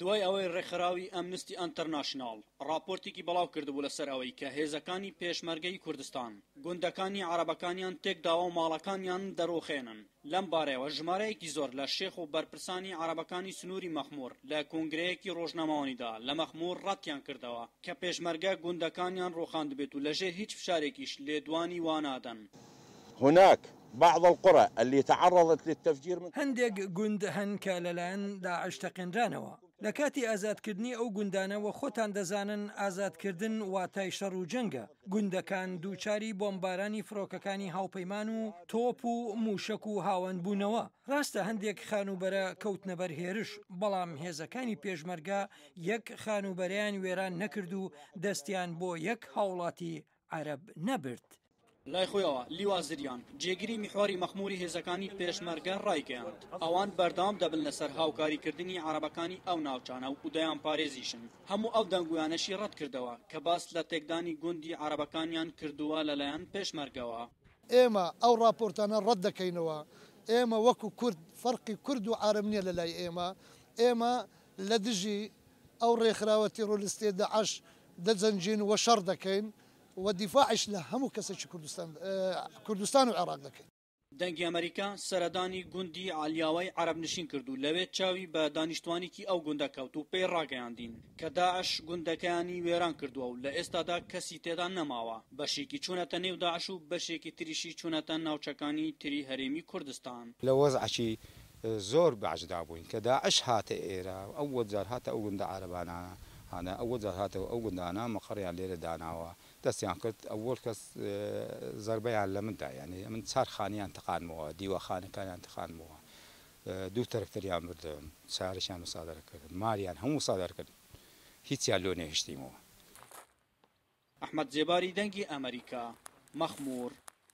دوای ئەوەی ڕێکخراوی ئەمنستی ئەنتەرناشناڵ ڕاپۆرتێکی بڵاو کردبوو لەسەر ئەوەی کە هێزەکانی پێشمەرگەی کوردستان گوندەکانی عەرەبەکانیان تێکداوە و ماڵەکانیان دەڕوخێنن، لەم بارەیەوە ژمارەیەکی زۆر لە شێخ و بەرپرسانی عەرەبەکانی سنووری مەخموور لە کۆنگرەیەکی ڕۆژنامەوانیدا لە مەخموور ڕەتیان کردەوە کە پێشمەرگە گوندەکانیان ڕوخاندبێت و لەژێر هیچ فشارێکیش لێدوانی وا نادەن. هناک بعض القرى اللي تعرضت للتفجير من. هەندێک گوند هەن کە لەلایەن داعش تەقێنرانەوە. لە کاتی ئازادکردنی ئەو گوندانە وە خۆتان دەزانن ئازادکردن واتای شەڕ و جەنگە، گوندەکان دووچاری بۆمبارانی فڕۆکەکانی هاوپەیمان و تۆپ و مووشەک و هاوەن بوونەوە. ڕاستە هەندێک خانووبەرە کەوتنە بەر هێرش، بەڵام هێزەکانی پێشمەرگە یەک خانووبەرەیان وێران نەکرد و دەستیان بۆ یەک هاوڵاتی عەرەب نەبرد. لای خۆیەوە، لیوا زریان، جێگری میحوەری مەخموری هێزەکانی پێشمەرگە ڕایگەیاند، ئەوان بەردەوام دەبن لەسەر هاوکاریکردنی عەرەبەکانی ئەو ناوچانە و دەیانپارێزیشن، هەموو ئەو دەنگۆیانەشی ڕەتکردەوە کە باس لە تێکدانی گوندی عەرەبەکانیان کردووە لەلایەن پێشمەرگەوە. ئێمە ئەو ڕاپۆرتانە ڕەت دەکەینەوە، ئێمە وەکو کورد فەرقی کورد و عەرەب نییە لەلای ئێمە، ئێمە لە دژی ئەو ڕێکخراوە تیڕۆریستیە داعش دەجەنگین و شەڕ دەکەین و دیفاعیش لە هەموو کەسێکی کوردستان کوردستان و عێراق دەکەین. دەنگی ئەمەریکا سەردانی گوندی عەلیاوای عەرەبنشین کرد و لەوێ چاوی بە دانیشتوانێکی ئەو گوندە کەوت و پێی ڕاگەیاندین کە داعش گوندەکەیانی وێران کردووە و لە ئێستادا کەسی تێدا نەماوە، بەشێکی چوونەتە نێو داعش و بەشێکی تریشی چوونەتە ناوچەکانی تری هەرێمی کوردستان. لە وەزعەکی زۆر باشدا بووین کە داعش هاتە ئێرە ئەوەل جار هاتە ئەو گوندە عارەبانانە هانا ئەوەل جار هاتەوە ئەو گوندانە مەقەڕیان لێرە داناوە دەستیان کرد ئەوەل کەس زەربەیان لە من دا یانی من چار خانیان تەقاندمەوە دیوەخانەکانیان تەقاندمەوە دوو تەرەکتەریان بردم چارەکیان مسادەرە کردم ماریان هەموو مسادەرە کردم هیچیان لۆ نەهێشتیمەوە. ئەحمەد زێباری دەنگی ئەمەریکا، مەخموور.